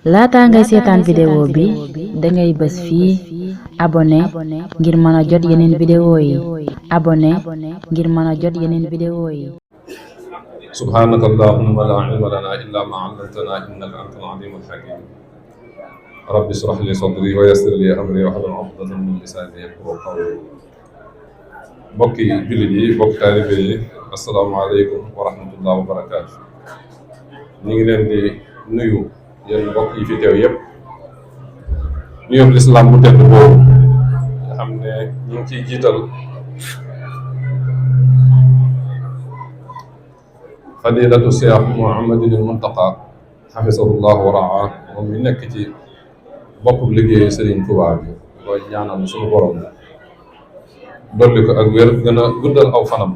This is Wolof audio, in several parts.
laata ngay seetaan vidéo bi dangay bës fii abonné ngir mën a jot yeneen vidéo yi abonné ngir mën a jot yeneen vidéo yi. subhanaka allahumma la ilma lana illa ma allamtana innaka antal alimul hakim rabbi ishrah li sadri wa yassir li amri wahlul uqdatan min lisani yafqahu qawli. mbokki jullit yi mbokki taalibe yi asalaamaaleykum wa rahmatullahi wa barakaatu. ñu ngi leen di nuyu yéen mbokk yi fi teew yépp nuyoo lislaam bu tedd boobu nga xam ne ñu ngi ciy jiital fadilatu Cheikh Mouhamadul Muntaqa xafisahullahu wa raa moom mi nekk ci bopp liggéeyu Serigne Touba bi koy ñaanal suñu borom dolli ko ak wér gën a guddal aw fanam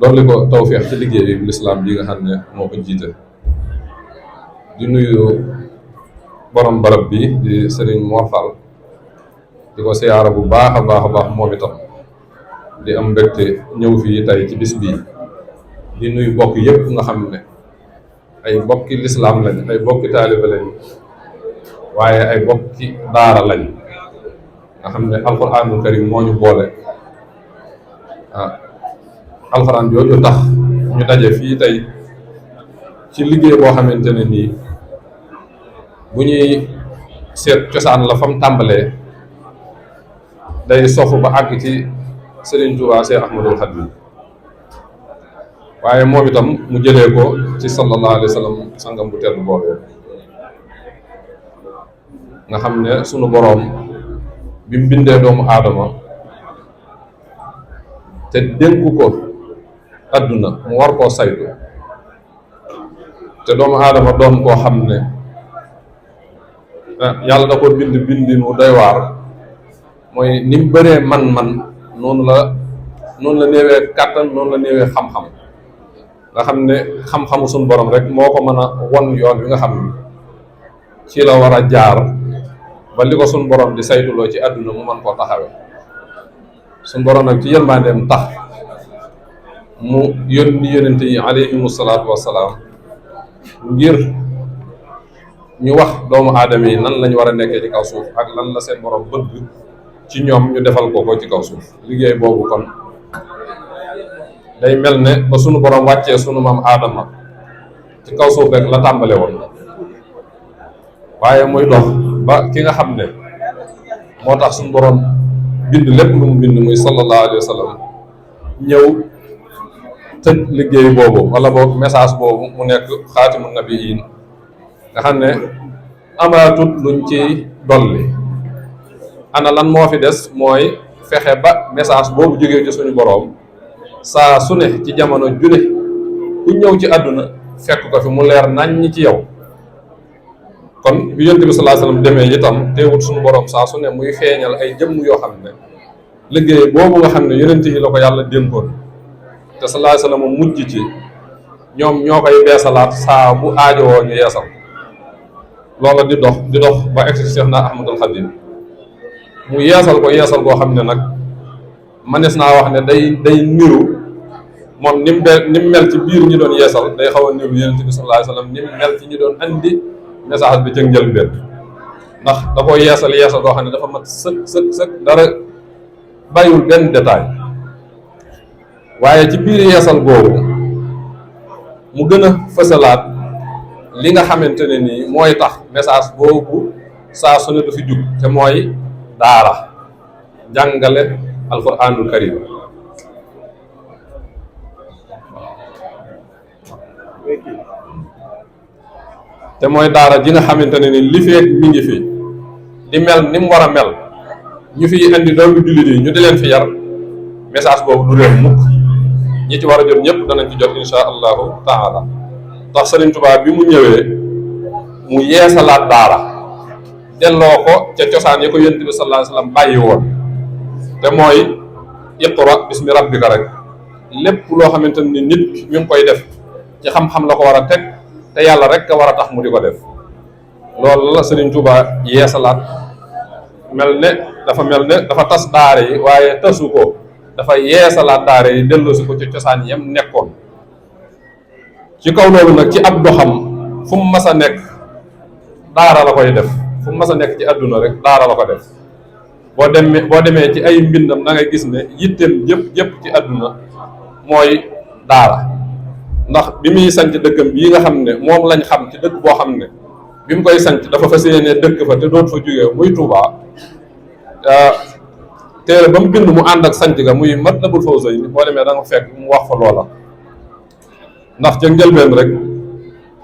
dolli ko tawfeex ci liggéey bi lislaam bi nga xam ne moo ko jiite. di nuyu borom barab bi di Serigne Mor Fall di ko siyaara bu baax a baax moom itam di am mbégte ñëw fii tey ci bis bii. di nuyu bokk yëpp nga xam ne ay bokki lislaam lañ ay bokki taaliba lañ waaye ay bokki daara lañ nga xam ne alxuraanul karim moo ñu boole alxuraan jooju tax ñu daje fii tey ci liggéey boo xamante ne nii bu ñuy seet cosaan la fam tàmbalee day sofu ba àgg ci Serigne Touba Cheikh Ahmadul Khadim waaye moom itam mu jëlee ko ci sallallahu alayhi wa sallam sangam bu tedd boobee nga xam ne sunu boroom bi mu bindee doomu aadama te dénku ko adduna mu war koo saytu te doomu aadama doon koo xam ne yàlla da ko bind bindin wu doy waar mooy ni mu bëree man-man noonu la néewee kàttan noonu la néewee xam-xam nga xam ne xam-xamu suñu borom rek moo ko mën a won yoon wi nga xam ne ci la war a jaar ba li ko suñu borom di saytuloo ci àdduna mu mën koo taxawee suñu borom nag ci yërmandeem tax mu yónni yónente yi alayhimu salaatu wassalaam ngir ñu wax doomu aadama yi nan lañ war a nekkee ci kaw suuf ak lan la seen borom bëgg ci ñoom ñu defal ko ci kaw suuf. liggéey boobu kon day mel ne ba sunu borom wàccee sunu maam aadama ci kaw suuf rek la tàmbale woon waaye muy dox ba ki nga xam ne moo tax sunu borom bind lépp lu mu bind muy sallallahu alayhi wa sallam ñëw tëj liggéey boobu wala boog message boobu mu nekk xaatimu nabiyin nga xam ne amaatut luñ ci dolli. ana lan moo fi des mooy fexe ba message boobu jógee ci suñu borom saa su ne ci jamono june ku ñëw ci àdduna fekk ko fi mu leer naññ ci yow. kon bi yonent bi sallallahu alayhi wasallam demee itam teewut suñu borom saa su ne muy feeñal ay jëmm yoo xam ne liggéey boobu nga xam ne yonent yi la ko yàlla dénkoon te sallallahu alayhi wasallam mujj ci ñoom ñoo koy beesalaat saa bu aajowoo ñu yeesal loola di dox ba egsi Cheikh na Ahmadul Khadim mu yeesal koo xam ne nag manees naa wax ne day niru moom ni mu mel ci biir ñi doon yeesal day xaw a niru yonent bi sallallahu alayhi wasallam ni mu mel ci ñi doon andi message bi ca njëlbéen ndax da ko yeesal koo xam ne dafa mat sëkk dara bàyyiwul benn détail waaye ci biir yeesal boobu mu gën a fësalaat li nga xamante ne nii mooy tax message boobu saa su ne du fi jug te mooy daara jàngale alquranul karim te mooy daara ji nga xamante ne ni li feek mi ngi fi di mel ni mu war a mel ñu fi indi doomu jullit yi ñu di leen fi yar message boobu du réer mukk ñi ci war a jot ñëpp danañ ci jot insha allahu taala tax Serigne Touba bi mu ñëwee mu yeesalaat daara delloo ko ca cosaan yi ko yonent bi sallallahu alayhi wasallam bàyyi woon te mooy iqra bismi rabbika rek lépp loo xamante ni nit mi ngi koy def ci xam-xam la ko war a teg te yàlla rek a war a tax mu di ko def loolu la Serigne Touba yeesalaat mel ne dafa tas daara yi waaye tasu ko dafa yeesalaat daara yi delloosi ko ci cosaan yam nekkoon ci kaw loolu nag ci ab doxam fu mu mas a nekk daara la koy def fu mu mas a nekk ci àdduna rek daara la ko def boo demee ci ay mbindam da ngay gis ne yitteem yëpp ci àdduna mooy daara. ndax bi muy sanc dëkkam bii nga xam ne moom lañ xam ci dëkk boo xam ne bi mu koy sanc dafa fas yéene dëkk fa te doot fa jógee muy Touba téere ba mu bind mu ànd ak sanc ga muy Matlabul Fawzayni boo demee da nga fekk mu wax fa loola. ndax ca njëlbeen rek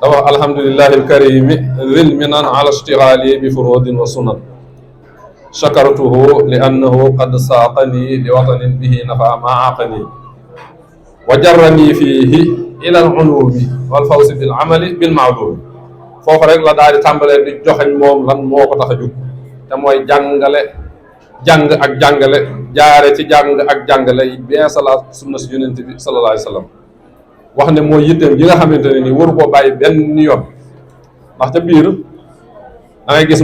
dafa wax alhamdulillahi alkarimi zil minan ala ishtighali bi furudin wa sunan shakartuhu li annahu qad saaqani li watanin bihi nafa ma aqani wa jarrani fihi ila al ulumi wal fawzi bil amali bil ma'lumi. foofu rek la daal di tàmbalee di joxeñ moom lan moo ko tax a jóg te mooy jàng ak jàngale jaare ci jàng ak jàngale bien salaat sunna si yonent bi sallallahu alayhi wa sallam. wax ne mooy yitteem yi nga xamante ne nii waru koo bàyyi benn yoon. ndax ca biir da ngay gis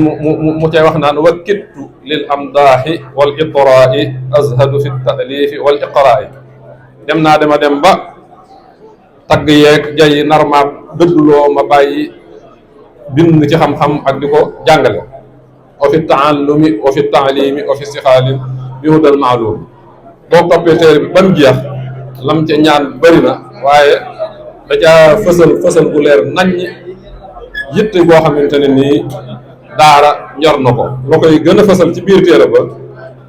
mu cay wax naan wa kittu lil amdaahi wal iqraa'i azhadu fi ta'lifi wal iqraa'i. dem naa dem ba tagg yeeg jay nar ma dëdduloo ma bàyyi bind ci xam-xam ak di ko jàngale. wa fi taallumi wa fi taalimi wa fi istixaalin bi hudal maalum. boo toppee téere bi ba mu jeex lam ca ñaan bëri na waaye da caa fësal bu leer naññ yitte boo xamante ne nii daara ñor na ko. loo koy gën a fësal ci biir téere ba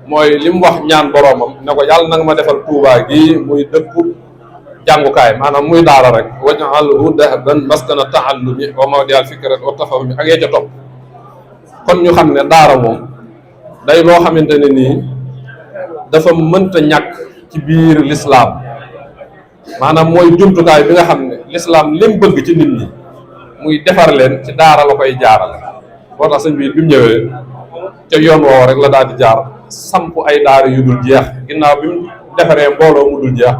mooy li mu wax ñaan boroomam ne ko yàlla nanga ma defal Tuubaa gi muy dëkku jàngukaay maanaam muy daara rek waj'alhu dahban maskana ta'allumi wa mawdi'al fikrati wa tafahumi ak yee ca topp. kon ñu xam ne daara moom day loo xamante ne nii dafa mënta ñàkk ci biir lislaam maanaam mooy jumtukaay bi nga xam ne lislaam lim bëgg ci nit ñi muy defar leen ci daara la koy jaarale. moo tax sëñ bi mu ñëwee ca yoon woowu rek la daal di jaar samp ay daara yu dul jeex ginnaaw bi mu defaree mbooloo mu dul jeex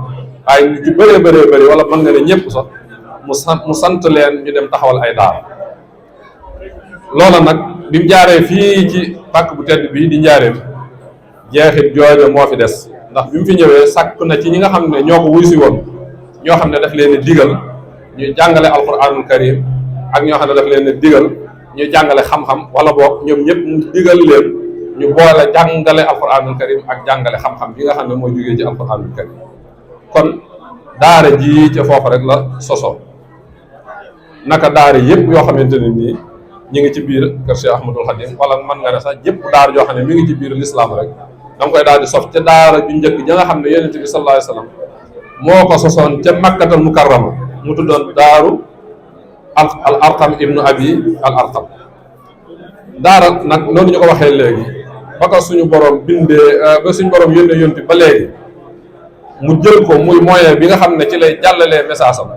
waaye ñu ci bëree bëri wala mën nga ne ñëpp sax mu sant leen ñu dem taxawal ay daara. loola nag bi mu jaaree fii ci pàkk bu tedd bii di njaareem jeexit jooju moo fi des. ndax bi mu fi ñëwee sàkk na ci ñi nga xam ne ñoo ko wuy si woon ñoo xam ne daf leen di digal ñuy jàngale alquranul karim ak ñoo xam ne daf leen di digal ñuy jàngale xam-xam wala boog ñoom ñëpp mu digal leen ñu boole jàngale alquranul karim ak jàngale xam-xam bi nga xam ne mooy jógee ci alquranul karim. kon daara ji ca foofu rek la soso naka daara yëpp yoo xamante ne nii ñi ngi ci biir kër Cheikh Ahmadul Khadim wala mën nga ne sax yëpp daara yoo xam ne mi ngi ci biir l'islam rek da nga koy daal di sof ca daara ju njëkk ja nga xam ne yonent bi sallallahu alayhi wa sallam moo ko sosoon ca makkatal mukarrama mu tuddoon daaru al arqam ibnu abi al arqam. daara nag noonu ñu ko waxee léegi ba ko suñu borom bindee ba suñu borom yónnee yonent ba léegi mu jël ko muy moyen bi nga xam ne ci lay jàllalee message am.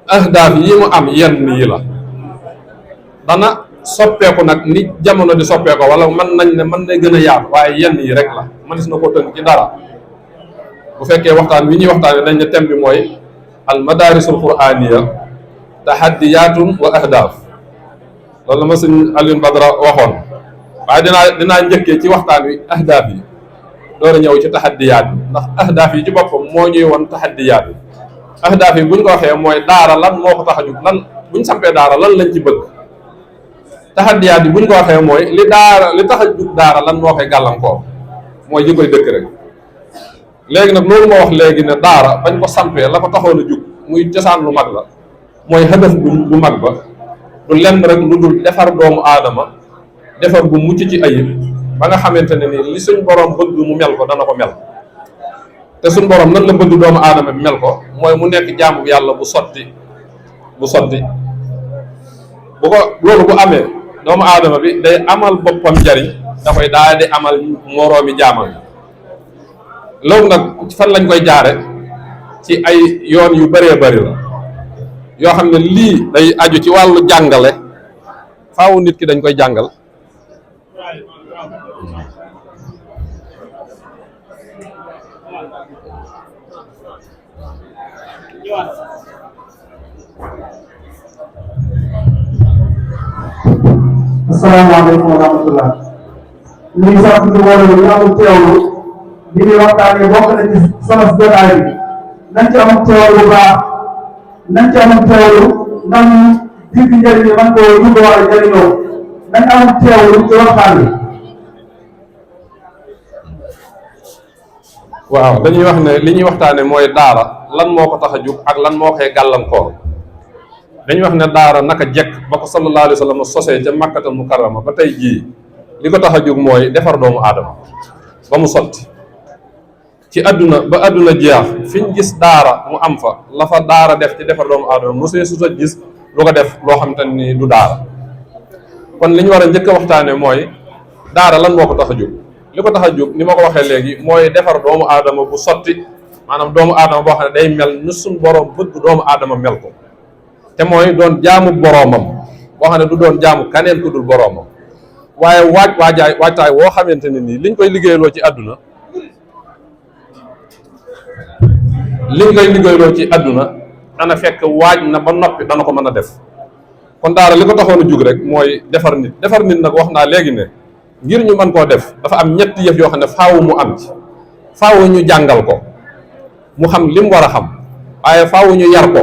ahdaaf yi mu am yenn yi la dana soppeeku nag ni jamono di soppeeku wala mën nañ ne mën na gën a yaatu waaye yenn yi rek la mënees na ko tënk ci dara. bu fekkee waxtaan wi ñuy waxtaanee dañ ne thème bi mooy al madarisul qur'aniya tahaddiyatun wa ahdaaf. loolu la ma sëñ Alioune Badara waxoon waaye dinaa njëkkee ci waxtaan wi ahdaaf yi door a ñëw ci tahaddiyaat yi ndax ahdaaf yi ci boppam moo ñuy won tahaddiyaat yi. ahdaaf yi buñ ko waxee mooy daara lan moo ko tax a jug lan buñ sampee daara lan lañ ci bëgg. tahaddiyaat yi buñ ko waxee mooy li tax a jug daara lan moo koy gàllankoor mooy yi koy dëkk rek. léegi nag loolu moo wax léegi ne daara bañ ko sampee la ko taxoon a jug muy cosaan lu mag la mooy hadaf bu mag ba du lenn rek lu dul defar doomu aadama defar bu mucc ci ayib ba nga xamante ne ni li suñ borom bëgg mu mel ko dana ko mel. te suñ borom nan la bëgg doomu aadama bi mel ko mooy mu nekk jaamu yàlla bu sotti bu ko loolu bu amee doomu aadama bi day amal boppam njariñ dafay daal di amal moroomi jaamam yi. loolu nag fan lañ koy jaare ci ay yoon yu bëree bëri la yoo xam ne lii day aju ci wàllu jàngale faaw nit ki dañ koy jàngal. asalaamaaleykum wa rahmatullah. ñu ngi sant di wala ñu amul teewlu li ñuy waxtaanee bokk na ci sama jotaay bi nañ ci am teewlu bu baax nañ ci am teewlu ndax di fi njëriñ man koo dund wala jëriñoo nañ amul teewlu ci waxtaan bi. waaw dañuy wax ne li ñuy waxtaane mooy daara lan moo ko tax a jóg ak lan moo koy gàllankoor. dañuy wax ne daara naka jekk ba ko sallallahu alayhi wa sallam sosee ca makkatal mukarrama ba tey jii li ko tax a jóg mooy defar doomu aadama ba mu sotti ci àdduna ba àdduna jeex fi ñu gis daara mu am fa la fa daara def ci defar doomu aadama mosee su sa gis lu ko def loo xam te ni du daara. kon li ñu war a njëkk a waxtaane mooy daara lan moo ko tax a jóg. li ko tax a jóg ni ma ko waxee léegi mooy defar doomu aadama bu sotti maanaam doomu aadama boo xam ne day mel ni suñ boroom bëgg doomu aadama mel ko te mooy doon jaamu boroomam boo xam ne du doon jaamu kaneen ku dul boroomam waaye waajtaay woo xamante ne nii liñ koy liggéeyloo ci àdduna dana fekk waaj na ba noppi dana ko mën a def. kon daara li ko taxoon a jóg rek mooy defar nit nag wax naa léegi ne ngir ñu mën koo def dafa am ñetti yëf yoo xam ne faaw mu am ci faaw ñu jàngal ko mu xam li mu war a xam waaye faaw ñu yar ko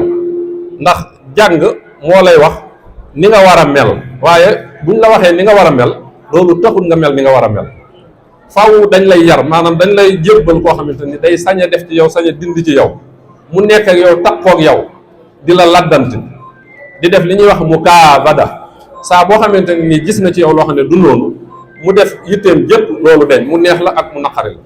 ndax jàng moo lay wax ni nga war a mel waaye buñ la waxee ni nga war a mel loolu taxul nga mel ni nga war a mel faaw dañ lay yar maanaam dañ lay jébbal koo xamante ni day sañ a def ci yow sañ a dindi ci yow mu nekk ak yow takkook yow di la laddanti di def li ñuy wax mukaabada saa boo xamante ni gis na ci yow loo xam ne du noonu mu def yitteem jëpp loolu deñ mu neex la ak mu naqari la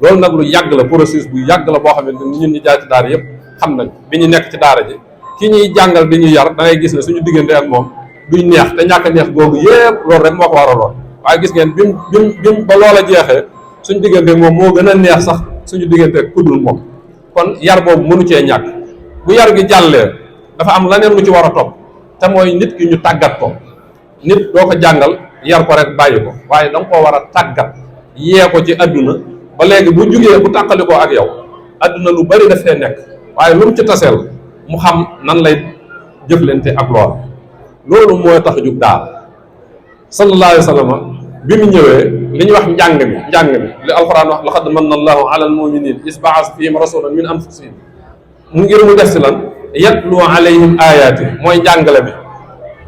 loolu nag lu yàgg la processus bu yàgg la boo xamante ni ñun ñi jaay ci daara yëpp xam nañ bi ñu nekk ci daara ji ki ñuy jàngal di ñu yar da ngay gis ne suñu diggante ak moom duñ neex te ñàkk a neex googu yëpp loolu rek moo ko waraloon waaye gis ngeen bim ba loola jeexee suñu diggante ak moom moo gën a neex sax suñu diggante ak kuddul moom kon yar boobu mënu cee ñàkk bu yar gi jàllee dafa am leneen lu ci war a topp te mooy nit ki ñu tàggat ko nit doo ko jàngal yar ko rek bàyyi ko waaye da nga koo war a tàggat yee ko ci àdduna ba léegi bu jugee bu tàqalikoo ak yow àdduna lu bari dafee nekk waaye lu mu ci taseel mu xam nan lay jëflante ak loolu mooy tax a jug daal sallallahu alayhi wa sallam bi mu ñëwee li ñuy wax njàng mi li alquran wax laqad manna allahu ala almuminin is baas fihim rasulan min anfusihim mu ngir mu def si lan yatlu alayhim ayati mooy njàngale bi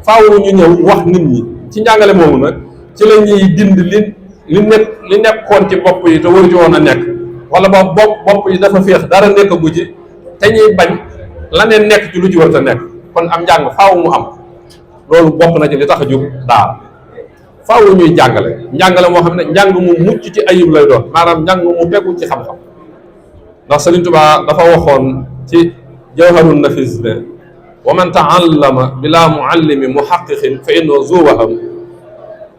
faaw ñu ñëw wax nit ñi ci njàngale moomu nag ci la ñuy dind li nekkoon ci bopp yi te waru ci woon a nekk wala bopp yi dafa féex dara nekkagu ci te ñuy bañ laneen nekk ci lu ci war a nekk kon am njàng faaw mu am loolu bokk na ci li tax a jóg daara faaw ñuy njàngale moo xam ne njàng mu mucc ci ayib lay doon maanaam njàng mu tegu ci xam-xam ndax Sëriñ Tuubaa dafa waxoon ci jawharun nafis ne wa man taallama bila muallimi muhaqiqin fa innahu zu waham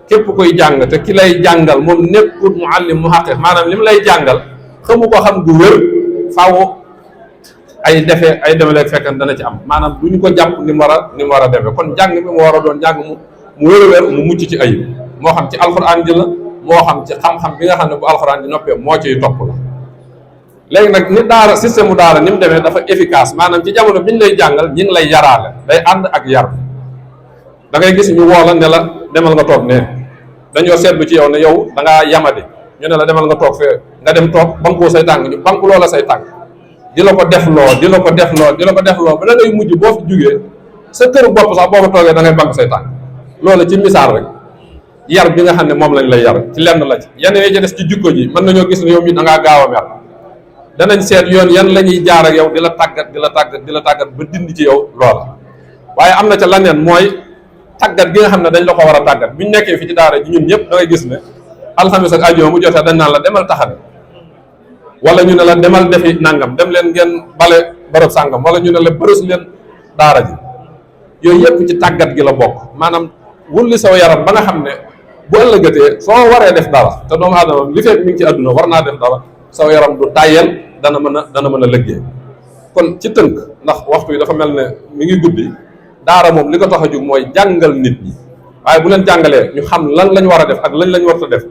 képp koy jàng te ki lay jàngal moom nekkul muallim muhaqiq maanaam li mu lay jàngal xamu ko xam gu wér faaw ay demeleeg fekkan dana ci am maanaam du ñu ko jàpp ni mu war a defee kon njàng mi mu war a doon njàng mu wér a wér mu mucc ci ayib moo xam ci alxuraan ji la moo xam ci xam-xam bi nga xam ne bu alxuraan ji noppee moo ciy topp la léegi nag ni daara système mu daara ni mu demee dafa efficace maanaam ci jamono bi ñu lay jàngal ñi ngi lay yaraale day ànd ak yar da ngay gis ñu woo la ne la demal nga toog ne dañoo seetlu ci yow ne yow da ngaa yamadi ñu ne la demal nga toog fee nga dem toog bankoo say tànk ñu banku loola say tànk di la ko defloo ba da ngay mujj boo fi jugee sa kër bopp sax boo fa toogee da ngay bank say tànk loolu ci misaal rek yar bi nga xam ne moom lañ lay yar ci lenn la ci yenn yi ci des ci jikko ji mën nañoo gis ne yow mi da ngaa gaaw a mer danañ seet yoon yan la ñuy jaar ak yow di la tàggat ba dindi ci yow loola waaye am na ca leneen mooy tàggat gi nga xam ne dañ la ko war a tàggat biñ nekkee fi ci daara ji ñun ñëpp da ngay gis ne alxames ak àjjuma mu jotee dañ naan la demal taxani wala ñu ne la demal defi nangam dem leen ngeen bale bërëb sàngam wala ñu ne la bërës leen daara ji yooyu yëpp ci tàggat gi la bokk maanaam wulli saw yaram ba nga xam ne bu ëllëgatee soo waree def dara te doomu aadama li fekk mi ngi ci àdduna war naa def dara saw yaram du tàyyel dana mën a liggéey kon ci tënk ndax waxtu yi dafa mel ne mi ngi guddi daara moom li ko tax a jóg mooy jàngal nit ñi waaye bu leen jàngalee ñu xam lan lañ war a def ak lañ war a def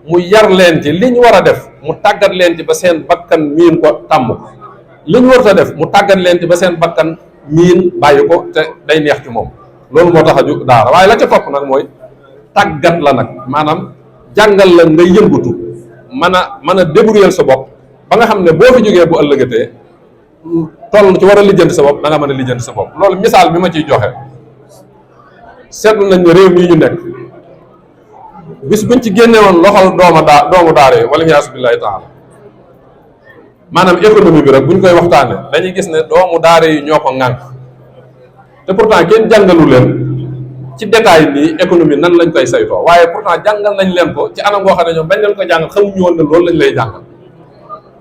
mu yar leen ci li ñu war a def mu tàggat leen ci ba seen bakkan miin ko tàmm ko li ñu war a def mu tàggat leen ci ba seen bakkan miin bàyyi ko te day neex ci moom loolu moo tax a jóg daara waaye la ca topp nag mooy tàggat la nag maanaam jàngal la nga yëngatu mën a débrouiller sa bopp ba nga xam ne boo fi jógee bu ëllëgatee toll ci war a lijjanti sa bopp da nga mën a lijjanti sa bopp loolu misaal bi ma ciy joxe seetlu nañ ne réew mii ñu nekk bis buñ ci génne woon loxol doomu daara yi wala yaasu billahi taala maanaam économie bi rek buñ koy waxtaane dañuy gis ne doomu daara yi ñoo ko ŋànk te pourtant kenn jàngalu leen ci détail nii économie nan lañ koy saytoo waaye pourtant jàngal nañ leen ko ci anam goo xam ne ñoom bañ leen ko jàngal xamuñu woon ne loolu lañ lay jàngal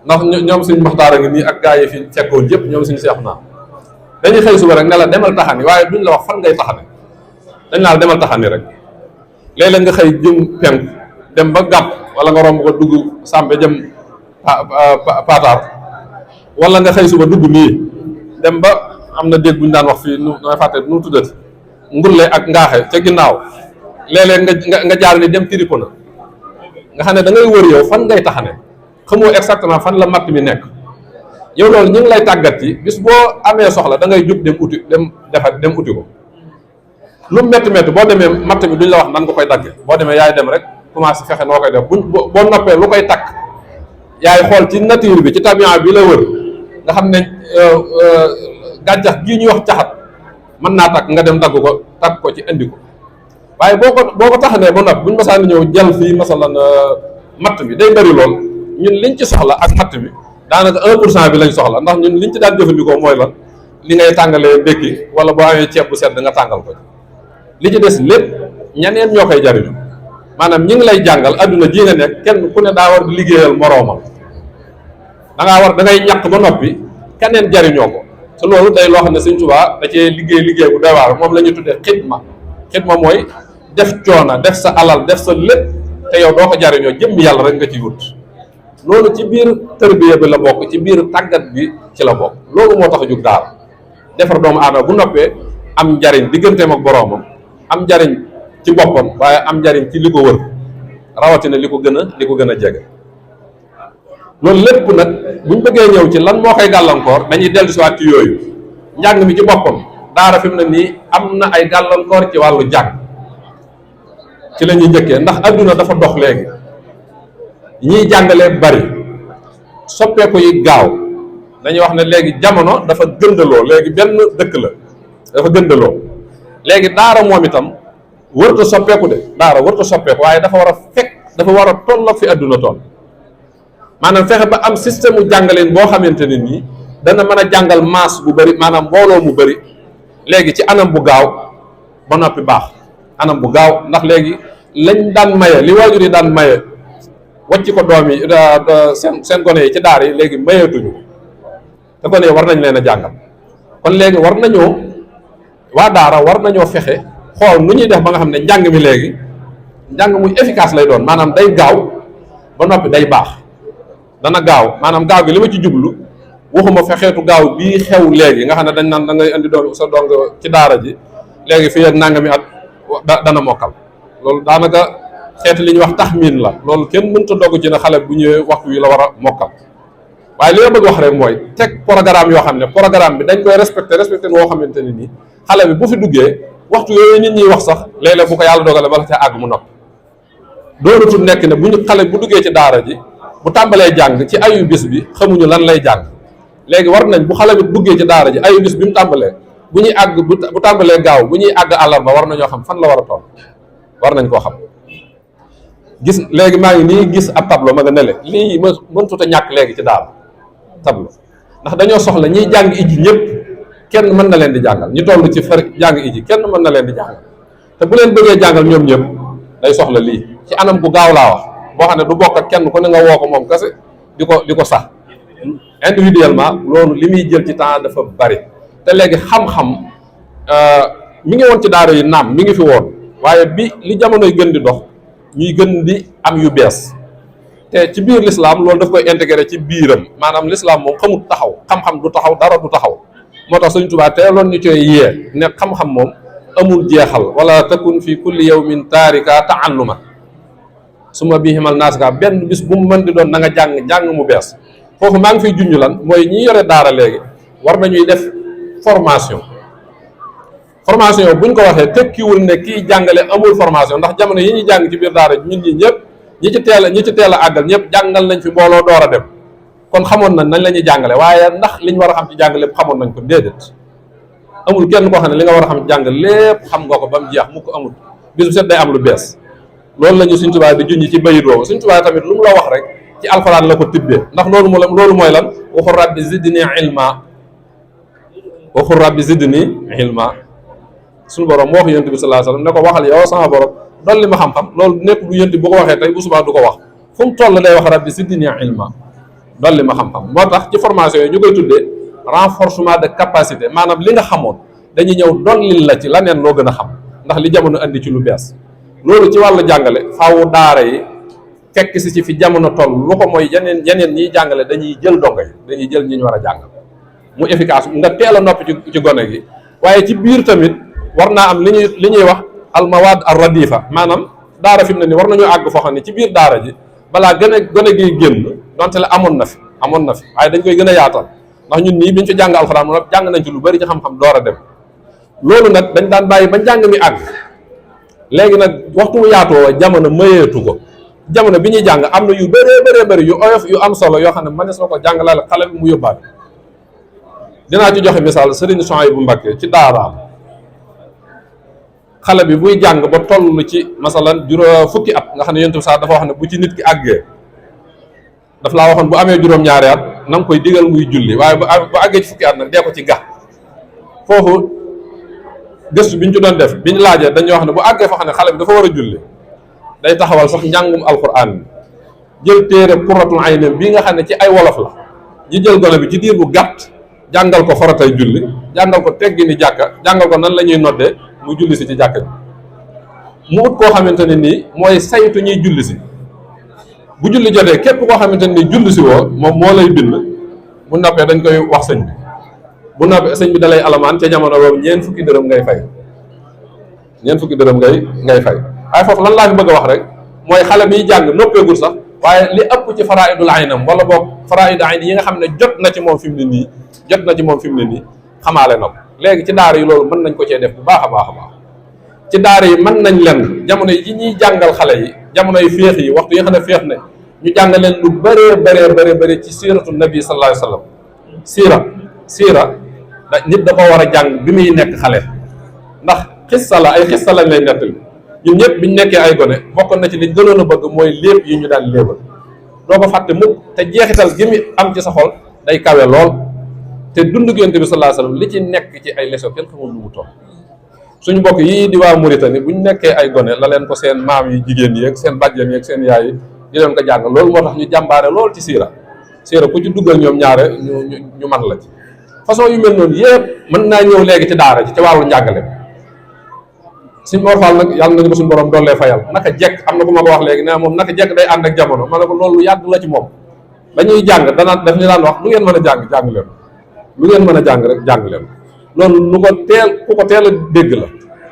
ndax ñoom suñ maxtaara ngi nii ak gaa yi fi fekkoon yëpp ñoom suñu seex naa dañuy xëy suba rek ne la demal taxani waaye duñ la wax fan ngay taxani dañ naa la demal taxani rek léeg-léeg nga xëy jëm penk dem ba gàpp wala nga romb ko dugg sàmbe jëm paataar wala nga xëy suba dugg nii dem ba am na dégg bu ñu daan wax fii nu may fàtte nu tuddati ngulle ak ngaaxe ca ginnaaw léeg-léeg nga jaar ni dem tiripo na nga xam ne da ngay wër yow fan ngay taxane xamoo exactement fan la matt mi nekk yow loolu ñu ngi lay tàggat ci bis boo amee soxla da ngay jub dem uti dem uti ko lu métti métti boo demee matt mi duñ la wax nan nga koy dagge boo demee yaay dem rek commencé fexe noo koy def boo noppee lu koy takk yaay xool ci nature bi ci tabian bi la wër nga xam ne gàncax gii ñuy wax caxat mën naa takk nga dem dagg ko takk ko ci indi ko waaye boo ko taxanee ba noppi buñ masaan ñëw jël fii masalan matt bi day bëri lool ñun liñ ci soxla ak matt bi daanaka 1% bi lañ soxla ndax ñun liñ ci daan jëfandikoo mooy lan li ngay tàngalee ndékki wala boo amee ceeb bu sedd nga tàngal ko li ci des lépp ñeneen ñoo koy jariñu maanaam ñi ngi lay jàngal adduna ji nga nekk kenn ku ne daa war di liggéeyal moroomam da ngay ñàkk ba noppi keneen jariñoo ko te loolu day loo xam ne Sëñ Tuubaa da cee liggéey bu doy waar moom la ñuy tuddee xidma mooy def coona def sa alal def sa lépp te yow doo ko jariñoo jëmmi yàlla rek nga ci wut loolu ci biir tërbiya bi la bokk ci biir tàggat bi ci la bokk loolu moo tax a jug daal defar doomu aadama bu noppee am njariñ digganteem ak boroomam am njariñ ci boppam waaye am njariñ ci li ko wër rawatina li ko gën a jege loolu lépp nag buñ bëggee ñëw ci lan moo koy gàllankoor dañuy dellu si waat ci yooyu njàng mi ci boppam daara fi mu ne nii am na ay gàllankoor ci wàllu jàng ci la ñuy njëkkee ndax adduna dafa dox léegi ñiy jàngalee bari soppeeku yi gaaw dañuy wax ne léegi jamono dafa gëndaloo léegi benn dëkk la dafa gëndaloo léegi daara moom itam wërta soppeeku de daara wërta soppeeku waaye dafa war a tolloog fi adduna toll maanaam fexe ba am système mu jàngaleen boo xamante ne nii dana mën a jàngal masse bu bari maanaam mbooloo mu bari léegi ci anam bu gaaw ba noppi baax anam bu gaaw ndax léegi lañ daan maye li waajur yi daan maye wàcc ko doom yi seen gone yi ci daara yi léegi mayeetuñu te gone yi war nañ leen a jàngal kon léegi waa daara war nañoo fexe xool nu ñuy def ba nga xam ne njàng mi léegi njàng muy efficace lay doon maanaam day gaaw ba noppi day baax dana gaaw maanaam gaaw gi li ma ci jublu waxuma fexeetu gaaw bii xew léegi nga xam ne dañ naan da ngay indi doom sa dong ci daara ji léegi fii ak nangami at dana mokkal loolu daanaka xeeti li ñuy wax taxmin la loolu kenn mënta dogg ci ne xale bu ñëwee waxtu wi la war a mokkal waaye li ma bëgg wax rek mooy teg programme yoo xam ne programme bi dañ koy respecté woo xamante ne nii xale bi bu fi duggee waxtu yooyu nit ñi wax sax léeg-léeg bu ko yàlla dogale bala ca àgg mu nopp doonatul nekk ne bu ñu xale bu duggee ci daara ji bu tàmbalee jàng ci ayu bis bi xamuñu lan lay jàng léegi war nañ bu xale bi duggee ci daara ji ayu bis bi mu tàmbalee bu ñuy àgg bu tàmbalee gaaw bu ñuy àgg àllarba war nañoo xam fan la war a toll war nañ koo xam gis léegi maa ngi nii gis ab tableau ma nga nele lii ma mëntut a ñàkk léegi ci daara tableau ndax dañoo soxla ñiy jàng iji ñëpp kenn mën na leen di jàngal ñu toll ci far jàng iji kenn mën na leen di jàngal te bu leen bëggee jàngal ñoom ñëpp day soxla lii ci anam bu gaaw laa wax boo xam ne du bokk ak kenn ku ne nga woo ko moom kese di ko sax individuellement loolu li muy jël ci temps dafa bari te léegi xam-xam mi ngi woon ci daara yi naam mi ngi fi woon waaye bi li jamonoy gën di dox ñuy gën di am yu bees te ci biir l'islam loolu daf koy intégré ci biiram maanaam l'islam moom xamut taxaw xam-xam du taxaw dara du taxaw moo tax Sëñ Tuubaa teeloon ñu coy yee ne xam-xam moom amul jeexal wala takun fi kulli yawmin taarika ta'alluma suma bihimal naasika benn bis bu mu mën di doon na nga jàng mu bees foofu maa ngi fiy junj lan mooy ñi yore daara léegi war nañuy def formation buñ ko waxee tekkiwul ne kii jàngale amul formation ndax jamono yi ñuy jàng ci biir daara ñun ñi ñëpp ñi ci teel a àggal ñëpp jàngal nañ fi mbooloo door a dem kon xamoon nañ la ñuy jàngale waaye ndax liñ war a xam ci jàngale xamoon nañ ko déedéet amul kenn koo xam ne li nga war a xam jàng lépp xam nga ko ba mu jeex mu ko amul bis bu set day am lu bees loolu la ñu Sëñ Tuubaa di junj ci bayit woowu Sëñ Tuubaa tamit lu mu la wax rek ci alxuraan la ko tibbee ndax loolu mooy lan waxul rabbi zidni ilma waxul rabbi zidni ilma suñu borom moo wax yonent bi sallallahu alayhi wasallam ne ko waxal yow sama borom dolli ma xam-xam loolu nekk lu yonent bu ko waxee tey bu subaa du ko wax fu mu toll day wax rabbi zidni ilma dolli ma xam-xam moo tax ci formation yi ñu koy tuddee renforcement de capacité maanaam li nga xamoon dañuy ñëw dollil la ci laneen loo gën a xam ndax li jamono andi ci lu bees loolu ci wàllu jàngale faawu daara yi fekk si ci fi jamono toll lu ko mooy yeneen ñiy jàngale dañuy jël dongo yi dañuy jël ñi ñu war a jàngal mu efficace nga teel a noppi ci gone gi waaye ci biir tamit war naa am li ñuy wax almawad ar radifa maanaam daara fi mu ne ni war nañoo àgg foo xam ne ci biir daara ji balaa gone gi génn donte la amoon na fi waaye dañ koy gën a yaatal ndax ñun nii biñ fi jàng alxuraan moom jàng nañ ci lu bari ci xam-xam door a dem loolu nag dañ daan bàyyi ba njàng mi àgg léegi nag waxtu mu yaatoo jamono mayeetu ko jamono bi ñuy jàng am na yu bëree bëri yu oyof yu am solo yoo xam ne mënees na ko jàngalaale xale bi mu yóbbaale dinaa ci joxe misaal Serigne Souhaïbou Mbacké ci daaraam xale bi buy jàng ba toll ci masalan fukki at nga xam ne yonent bi sax dafa wax ne bu ci nit ki àggee daf laa waxoon bu amee juróom-ñaari at na nga koy digal muy julli waaye bu àggee ci fukki at nag dee ko ci gax foofu gëstu bi ñu ci doon def bi ñu laajee dañuy wax ne bu àggee foo xam ne xale bi dafa war a julli day taxawal sax njàngum alquran bi jël téere Qurratul Ayni bii nga xam ne ci ay wolof la ñu jël gone bi ci diir bu gàtt jàngal ko faratay julli jàngal ko teggini jàkka jàngal ko nan la ñuy noddee muy julli si ci jàkka bi mu ut koo xamante ne nii mooy saytu ñuy julli si bu julli jotee képp koo xamante ne nii julli si woo moom moo lay bind bu noppee dañ koy wax sëñ bi bu noppee sëñ bi dalay alamaan ca jamono boobu ñeent fukki dërëm ngay fay ngay fay waaye foofu lan laa fi bëgg a wax rek mooy xale biy jàng noppeegul sax waaye li ëpp ci faraidul aynam wala boog faraidul ayn yi nga xam ne jot na ci moom fi mu ne nii xamaale na ko léegi ci daara yi loolu mën nañ ko cee def bu baax a baax a baax ci daara yi mën nañ leen jamono yi ñuy jàngal xale yi jamono yi féex yi waxtu yi nga xam ne féex ne ñu jàngal leen lu bëree ci siiratu nabi sallallahu alayhi wasallam siira nit da ko war a jàng bi muy nekk xale ndax xissa la ay xissa lañ lay nettali ñun ñëpp biñ nekkee ay gone bokkoon na ci liñ gënoon a bëgg mooy léeb yi ñu daan léebal doo ko fàtte mukk te jeexital gi mu am ci sa xol day kawe lool te dund Yonent bi sallallahu alayhi wasallam li ci nekk ci ay leçon kenn xamul lu mu toll suñu mbokk yii di waa Mauritanie buñ nekkee ay gone la leen ko seen maam yi jigéen yi ak seen bàjjen yi ak seen yaay yi di leen ko jàng loolu moo tax ñu jàmbaare lool ci siira ku ci duggal ñoom ñaare ñu man la ci façon yu mel noonu yëpp mën naa ñëw léegi ci daara ji ci wàllu njàngale suñ Mor Fall nag yàlla nañu ko suñu borom doollee fayal naka jekk am na ku ma ko wax léegi ne moom naka jekk day ànd ak jamono ma ne ko loolu yàgg la ci moom dañuy jàng daf ñu daan wax lu ngeen mën a jàng leen lu ngeen mën a jàng rek jàng leen loolu lu ko teel a dégg la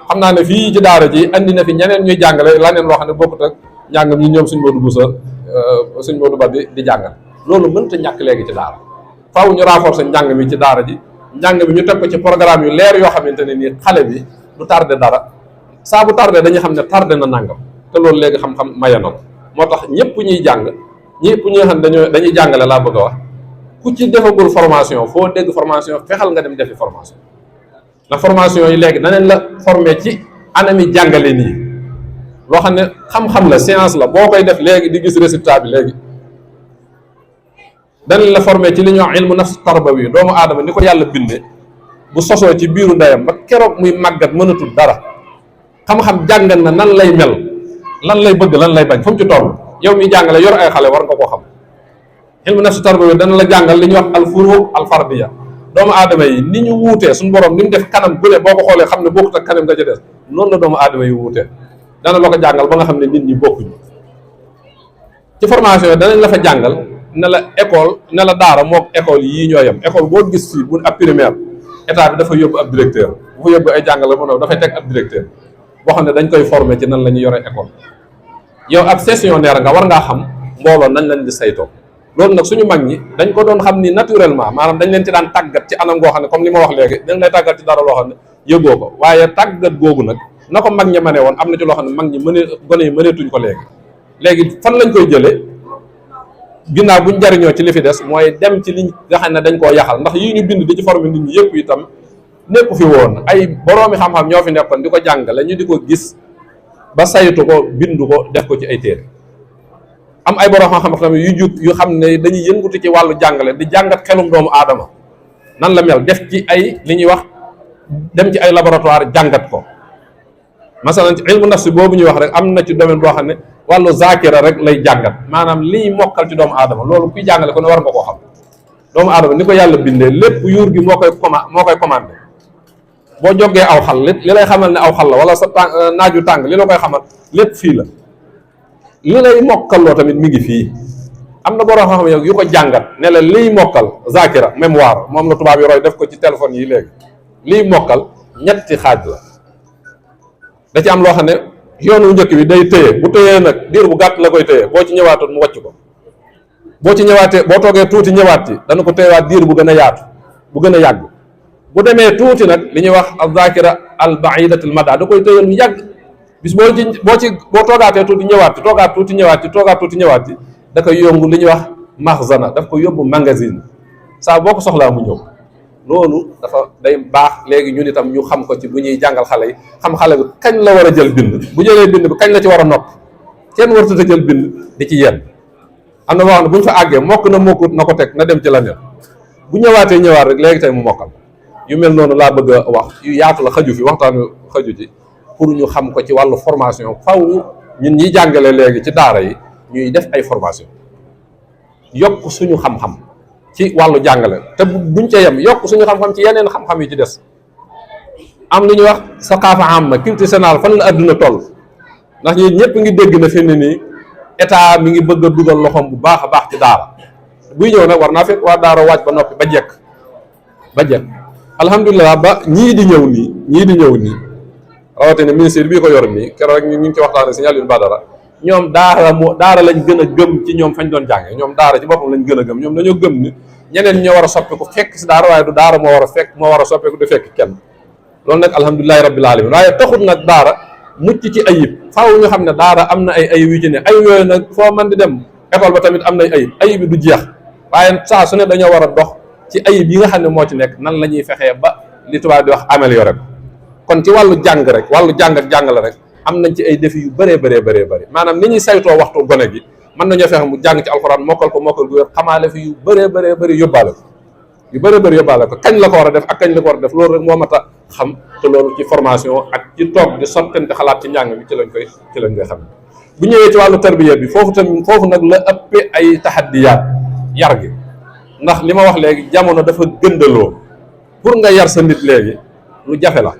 xam naa ne fii ci daara ji andi na fi ñeneen ñuy jàngale laneen loo xam ne bokkut ak njàngam ñi ñoom suñ Modou Boussa suñ Modou Ba di jàngal loolu mënta ñàkk léegi ci daara faaw ñu renforcer njàng mi ci daara ji njàng mi ñu teg ko ci programme yu leer yoo xamante ne nii xale bi du tardé dara saa bu tardé dañuy xam ne tardé na nangam te loolu léegi xam-xam maye na ko moo tax ñëpp ñuy jàng ñëpp ñi nga xam ne dañuy jàngale laa bëgg a wax ku ci defagul formation foo dégg formation fexal nga dem defi formation ndax formation yi léegi danañ la former ci anami jàngale nii loo xam ne xam-xam la science la boo koy def léegi di gis résultat bi léegi danañ la former ci li ñuy wax ilmu nafs tarbawi doomu aadama ni ko yàlla bindee bu sosoo ci biiru ndeyam ba keroog muy màggat mënatul dara xam-xam jàngal na nan lay mel lan lay bëgg lan lay bañ fu mu ci toll yow mi jàngale yor ay xale war nga koo xam ilmu nafs tarbawi dana la jàngal li ñuy wax al furuq al fardiya doomu aadama yi ni ñu wuutee suñu borom ni mu def kanam bu ne boo ko xoolee xam ne bokkut ak kanam nga ca des noonu la doomu aadama yi wuutee dana la ko jàngal ba nga xam ne nit ñi bokkuñu ci formation yi danañ la fa jàngal ne la école ne la daara mook école yii ñoo yem école boo gis fii bu ab primaire état bi dafa yóbbu ab directeur bu fa yóbbu ay jàngale mu ne dafay teg ab directeur boo xam ne dañ koy former ci nan la ñuy yore école yow ab gestionnaire nga war ngaa xam mbooloo nañ lañ di saytoo loolu nag suñu mag ñi dañ ko doon xam ni naturellement maanaam dañ leen ci daan tàggat ci anam goo xam ne comme li ma wax léegi dañ lay tàggat ci dara loo xam ne yëgoo ko waaye tàggat googu nag na ko mag ñi mënee woon am na ci loo xam ne mag ñi gone yi mëneetuñ ko léegi fan lañ koy jëlee ginnaaw buñ jariñoo ci li fi des mooy dem ci liñ nga xam ne dañ koo yaxal ndax yii ñu bind di ci former nit ñi yëpp itam nekku fi woon, ay boroomi xam-xam ñoo fi nekkoon di ko jàngale, ñu di ko gis ba saytu ko, bindu ko, def ko ci ay téere. am ay borom xam-xam tamit yu jub yu xam ne dañuy yëngutu ci wàllu jàngale di jàngat xelum doomu aadama nan la mel, def ci ay li ñuy wax dem ci ay laboratoire jàngat ko. masalan ci ilmu nafsi boobu ñuy wax rek am na ci domaine boo xam ne wàllu zakira rek lay jàngat, maanaam liy mokkal ci doomu aadama, loolu kuy jàngale ko ne war nga koo xam. doomu aadama ni ko yàlla bindee lépp yuur gi moo koy commandé. boo jógee aw xal li lay xamal ne aw xal la, wala sa naaju tàng li la koy xamal lépp fii la. li lay mokkaloo tamit mi ngi fii. am na borom xam-xam yu ko jàngat ne la liy mokkal zakira mémoire, moom la tubaab yi roy def ko ci téléphone yi léegi. liy mokkal ñetti xaaj la. da ci am loo xam ne yoonu njëkk bi day téye, bu téyee nag diir bu gàtt la koy téye, boo ci ñëwaatoon mu wàcc ko. boo ci ñëwaatee boo toogee tuuti ñëwaat ci dana ko téyewaat diir bu gën a yaatu, bu gën a yàgg. bu demee tuuti nag li ñuy wax az-zakira al-ba'idatul mada da koy téye lu yàgg. bis boo toogaatee tuuti ñëwaat ci, toogaat tuuti ñëwaat ci, toogaat tuuti ñëwaat ci, da koy yóbbu li ñuy wax maxzana, daf ko yóbbu magasin. saa boo ko soxlaa mu ñëw. loolu dafa day baax léegi ñun itam ñu xam ko ci bu ñuy jàngal xale yi, xam xale bi kañ la war a jël bind, bu jëlee bind bi kañ la ci war a nopp. kenn warut a jël bind di ci yenn. am na boo xam ne bu ñu fa àggee mokk na mokkut na ko teg na dem ci la nen, bu ñëwaatee ñëwaat rek léegi tey mu mokkal. yu mel noonu laa bëgg a wax, yu yaatu la, xaju fi waxtaanu xaju ci, pour ñu xam ko ci wàllu formation. faw ñun ñiy jàngale léegi ci daara yi ñuy def ay formation, yokk suñu xam-xam ci wàllu jàngale, te buñ ca yem yokk suñu xam-xam ci yeneen xam-xam yi ci des. am lu ñuy wax saqaafa amma, culture générale, fan la adduna toll. ndax ñi ñëpp ngi dégg na fi ne nii état mi ngi bëgg a dugal loxoom bu baax a baax ci daara. buy ñëw nag war naa fekk waa daara waaj ba noppi ba jekk alhamdulilah. ba ñii di ñëw nii rawatina ministère bii ko yor nii keroog rek ñu ngi ci waxtaane si Aliou Badara, ñoom daara lañ gën a gëm ci ñoom fañ doon jànge. ñoom daara ci boppam lañ gën a gëm. ñoom dañoo gëm ni ñeneen ñoo war a soppiku fekk si daara, waaye du daara moo war a soppiku di fekk kenn. loolu nag alhamdulilahi rabbil alamin. waaye taxut nag daara mucc ci ayib. faaw ñu xam ne daara am na ay ayib yu ci ne. ayib yooyu nag foo mën di dem école ba tamit am na ayib bi du jeex. waaye saa su ne dañoo war a dox ci ayib yi nga xam ne moo ci nekk, nan la ñuy fexee ba li tubaab di wax amélioré ko. kon ci wàllu jàng rek, wàllu jàng ak jàngale rek am nañ ci ay défi yu bëree bëri. maanaam ni ñuy saytoo waxtu gone gi, mën nañoo fexe mu jàng ci alxuraan mokkal ko gu wér, xamaale fi yu bëree bëri yóbbaale ko. kañ la ko war a def ak kañ la ko war a def, loolu rek moo mat a xam. te loolu ci formation ak ci toog di sottante xalaat ci njàng bi ci lañ koy xam. bu ñëwee ci wàllu tarbiya bi, foofu nag la ëppee ay taxaddiyaat yar gi. ndax li ma wax léegi, jamono dafa gëndaloo. pour nga yar sa nit léegi lu jafe la.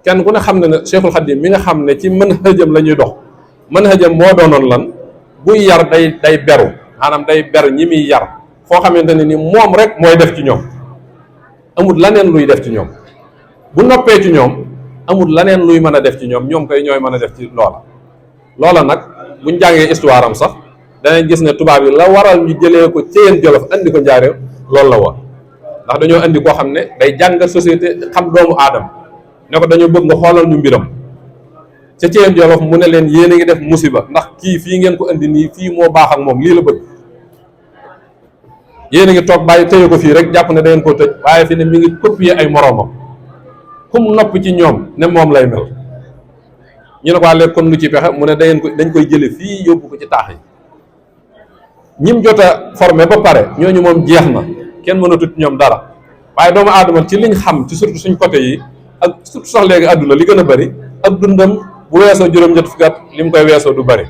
kenn ku ne xam ne ne Cheikhul Khadim mi nga xam ne ci manhajam la ñuy dox, manhajam moo doonoon lan, buy yar day beru, maanaam day ber ñi muy yar foo xamante ne ni moom rek mooy def ci ñoom, amul laneen luy def ci ñoom. bu noppee ci ñoom amul laneen luy mën a def ci ñoom koy ñooy mën a def ci loola nag buñ jàngee histoire am sax danañ gis ne tubaab yi la waral ñu jëlee ko Ceyeen Jolof andi ko Njaaréem loolu la woon. ndax dañoo andi koo xam ne day jàngal société, xam doomu aadama, ne ko dañoo bëgg nga xoolal ñu mbiram. ca Ceyeen Jolof mu ne leen yéen a ngi def musiba, ndax kii fii ngeen ko andi nii, fii moo baax ak moom, lii la bëgg. yéen a ngi toog bàyyi téye ko fii rek jàpp ne da ngeen koo tëj, waaye fi ne mi ngi copier ay moroomam. kum nopp ci ñoom ne moom lay mel. ñu ne ko léegi kon lu ci pexe, mu ne dañ koy jële fii yóbbu ko ci taax yi. ñim jot a formé ba pare ñooñu moom jeex na, kenn mënatut ñoom dara. waaye doomu aadama ci liñ xam ci surtout suñ côté yi, ak surtout sax léegi àdduna li gën a bëri, ak dundam bu weesoo juróom-ñett fukki at li mu koy weesoo du bëri.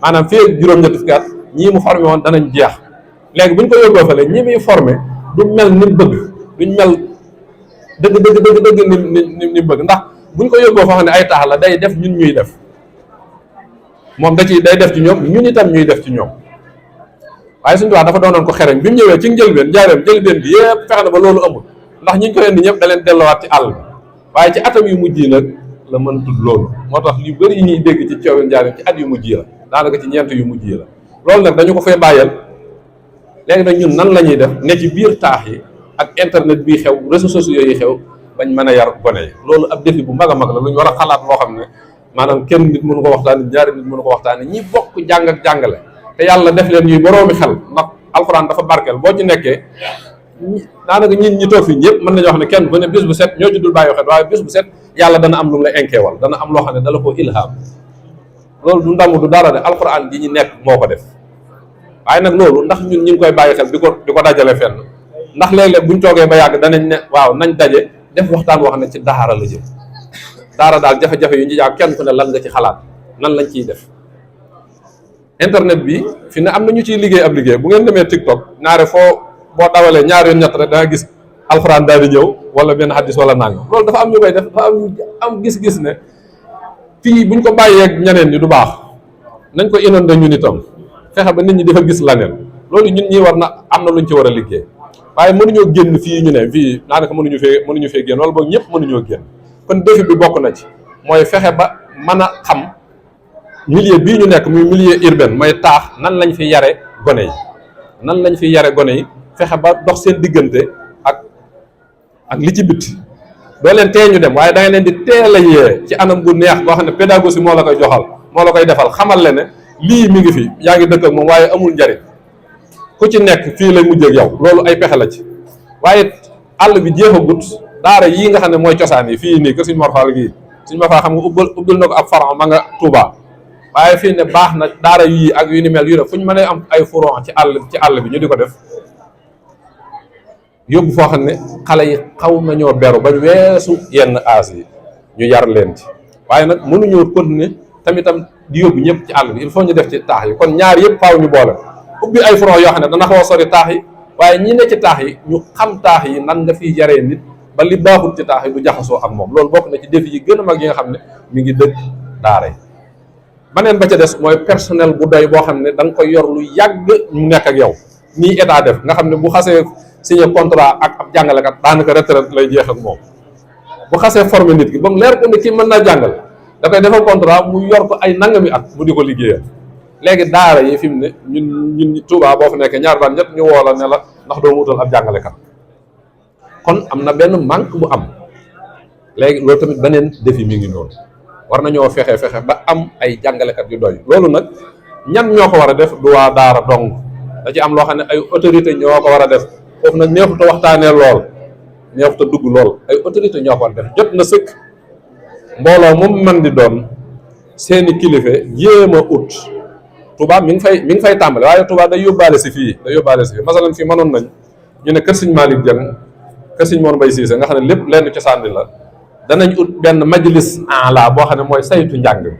maanaam fii ak juróom-ñett fukki at ñii mu formé woon danañ jeex. léegi bu ñu ko yóbboo fale ñi muy formé du mel ni mu bëgg, duñ mel dëgg ni mu bëgg. ndax bu ñu ko yóbboo foo xam ne ay taax la, day def ñun ñuy def, moom day def ci ñoom, ñun itam ñuy def ci ñoom. waaye suñu wax dafa doonoon ko xereñ bi mu ñëwee ci njëlbeen njëlbeen gi yëpp fexe na ba loolu amul. ndax ñi ñu ko indi ñëpp da leen delloowaat ci àll bi. waaye ci atam yu mujj yi nag la mën tudd loolu. moo tax lu bëri yi ñuy dégg ci coowin Njaaréem ci at yu mujj yi la, daanaka ci ñeent yu mujj yi la. loolu nag dañu ko fay bàyyal. léegi nag ñun nan la ñuy def ne ci biir taax yi ak internet bii xew, réseaux sociaux yi xew, bañ mën a yar gone yi. loolu ab défi bu mag a mag la, lu ñu war a xalaat loo xam ne maanaam kenn nit mënu ko waxtaane, ñaari nit mënu ko waxtaane, ñi bokk jàng ak jàngale te yàlla def leen ñuy boroomi xel. ndax alxuraan dafa barkeel, boo ci nekkee daanaka ñi toog fii ñëpp mën nañoo wax ne kenn ku ne bis bu set ñoo ci dul bàyyi xel waaye bis bu set yàlla dana am lu mu la inkeewal dana am loo xam ne dala ko ilham loolu du ndamu du dara de alxuraan ji ñu nekk moo ko def waaye nag loolu ndax ñun ñu ngi koy bàyyi xel di ko dajale fenn ndax léeg-léeg buñ toogee ba yàgg danañ ne waaw nañ daje def waxtaan wax ne ci daara la jëm daara daal jafe-jafe yu ñu jàpp kenn ku ne lan nga ci xalaat nan lañ ciy def internet bi fi ne am na ñu ciy liggéey ab liggéey bu ngeen demee TikTok ñaare foo boo dawalee ñaar yoon ñett rek da nga gis alxuraan daal di ñëw wala benn hadis wala nangam loolu dafa am ñu koy def dafa am gis-gis ne fii buñ ko bàyyeeg ñeneen ñi du baax nañ ko inondé ñun itam fexe ba nit ñi dafa gis laneen loolu ñun ñi war na am na luñ ci war a liggéey waaye mënuñoo génn fii ñu ne fii daanaka mënuñu fee génn wala boog ñëpp mënuñoo génn kon défi bi bokk na ci mooy fexe ba mën a xam milieu bii ñu nekk muy milieu urbain mooy taax nan lañ fi yare gone yi fexe ba dox seen diggante ak li ci bitti doo leen tee ñu dem waaye da nga leen di teel a yee ci anam gu neex boo xam ne pédagogie moo la koy joxal moo la koy defal xamal le ne lii mi ngi fi yaa ngi dëkk ak moom waaye amul njariñ ku ci nekk fii lay mujjee ak yow loolu ay pexe la ci waaye àll bi jeexagut daara yii nga xam ne mooy cosaan yi fii nii que suñu morfal gii suñu morfal xam nga ubbil na ko ab faran ma nga Touba waaye fii ne baax na daara yii ak yu ni mel yu ne fu ñu mënee am ay furon ci àll bi ñu di ko def yóbbu foo xam ne xale yi xaw nañoo beru bañ weesu yenn aas yi ñu yar leen ci waaye nag mënuñoo continuer tamitam di yóbbu ñëpp ci àll bi il faut ñu def ci taax yi kon ñaar yëpp faaw ñu boole ubbi ay front yoo xam ne dana xaw a sori taax yi waaye ñi ne ci taax yi ñu xam taax yi nan nga fiy yaree nit ba li baaxul ci taax yi du jaxasoo ak moom loolu bokk na ci défi yi gën a mag yi nga xam ne mi ngi dëkk daara yi baneen ba ca des mooy personnel bu doy boo xam ne da nga koy yor lu yàgg mu nekk ak yow nii état def nga xam ne bu xasee signé contrat ak ab jàngalekat daanaka retraite lay jeex ak moom bu xasee formé nit ki ba mu leer ko ne kii mën naa jàngale da koy defal contrat mu yor ko ay nangami at mu di ko liggéeyal léegi daara yi fi mu ne ñun Touba boo fa nekkee ñaar baan ñett ñu woo la ne la ndax doo wutal ab jàngalekat kon am na benn manque bu am léegi loolu tamit beneen défi mi ngi noonu war nañoo fexe ba am ay jàngalekat yu doy loolu nag ñan ñoo ko war a def du waa daara dong da ci am loo xam ne ay autorité ñoo ko war a def foofu nag neexut a waxtaanee lool neexut a dugg lool ay autorité ñoo ko war a def jot na sëkk mbooloo moom man di doon seeni kilifa jéem a ut Touba mi ngi fay tàmbale waaye Touba day yóbbaale si fii masalan fii mënoon nañ ñu ne kër Sëñ Malick Dieng kër Sëñ Mor Mbaye Cissé nga xam ne lépp lenn cosaan bi la danañ ut benn majlis la boo xam ne mooy saytu njàng mi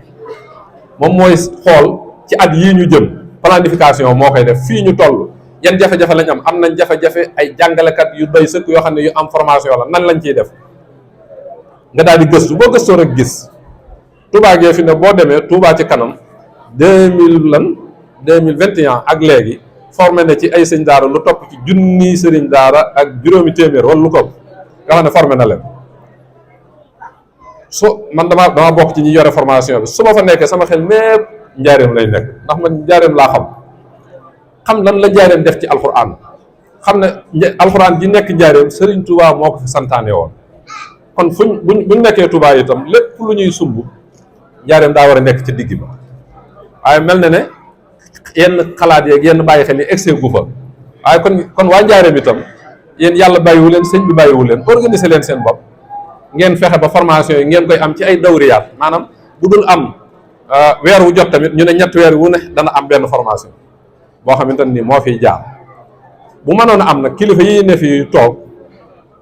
moom mooy xool ci at yii ñu jëm planification moo koy def fii ñu toll yan jafe-jafe lañ am nañ jafe-jafe ay jàngalekat yu doy sëkk yoo xam ne yu am formation la nan lañ ciy def nga daal di gëstu boo gëstoo rek gis Touba gee fi ne boo demee Touba ci kanam 2021 ak léegi formé na ci ay sëñ daara lu topp ci junni sëriñ daara ak juróomi téeméer wala lu ko nga xam ne formé na leen man dama bokk ci ñi yore formation bi su ma fa nekkee sama xel mépp njaareem lay nekk ndax man njaareem laa xam lan la njaareem def ci alxuraan xam ne alxuraan ji nekk njaareem sëriñ Touba moo ko fi santaane woon kon buñ nekkee Touba itam lépp lu ñuy sumb njaareem daa war a nekk ci digg ba waaye mel na ne yenn xalaat yeeg yenn bàyyi xel yi excès gu fa waaye kon waa njaareem itam yéen yàlla bàyyiwu leen sëñ bi bàyyiwu leen organiser leen seen bopp ngeen fexe ba formation yi ngeen koy am ci ay dawriyaat maanaam bu dul am weer wu jot tamit ñu ne ñetti weer wu ne dana am benn formation boo xamante ni moo fiy jaar bu mënoon a am nag kilifa yi ne fi toog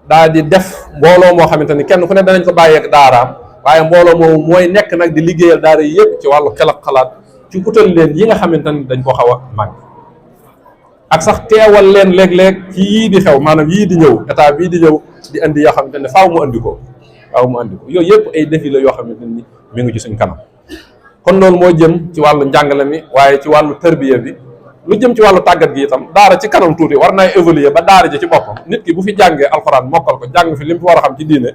daal di def mbooloo moo xamante ni kenn ku ne danañ ko bàyyeeg daaraam waaye mbooloo moomu mooy nekk nag di liggéeyal daara yi yëpp ci wàllu xel ak xalaat ci utal leen yi nga xamante ni dañ ko xaw a màgg ak sax teewal leen léeg-léeg ci yii di xew maanaam yii di ñëw état bii di ñëw di indi yoo xamante ne faaw mu andi ko yooyu yëpp ay défi la yoo xamante ni mi ngi ci suñ kanam kon loolu moo jëm ci wàllu njàngale mi waaye ci wàllu tërbiya bi lu jëm ci wàllu tàggat gi itam daara ci kanam tuuti war naa évoluer ba daara ji ci boppam nit ki bu fi jàngee alxuraan mokkal ko jàng fi li mu fi war a xam ci diine